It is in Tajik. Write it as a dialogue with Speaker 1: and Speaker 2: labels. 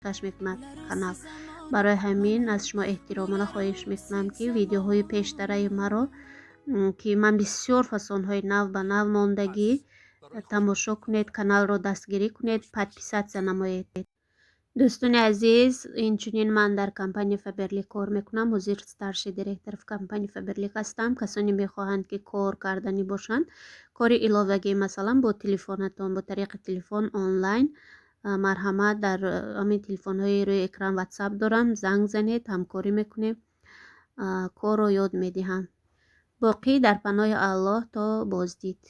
Speaker 1: Пешкаш мекунад канал. Барои ҳамин аз шумо эҳтиромона хоҳиш мекунам, ки видеоҳои пештараи маро, ки ман бисёр фасонҳои нав ба нав мондагӣ, тамошо кунед, каналро дастгирӣ кунед, подписаться намоед. Дӯстони азиз, инчунин ман дар компания Фаберлик кор мекунам. Ҳозир старший директор в компания Фаберлик ҳастам. Касоне мехоҳанд, ки кор карданӣ бошанд, кори иловагӣ, масалан, бо телефонатон, бо тариқи телефон онлайн, марҳамат, дар ҳамин телефонҳои рӯи экран Ватсап дорам, занг занед, ҳамкорӣ мекунем, корро ёд медиҳам. Боқӣ дар паноҳи Аллоҳ, то боздид.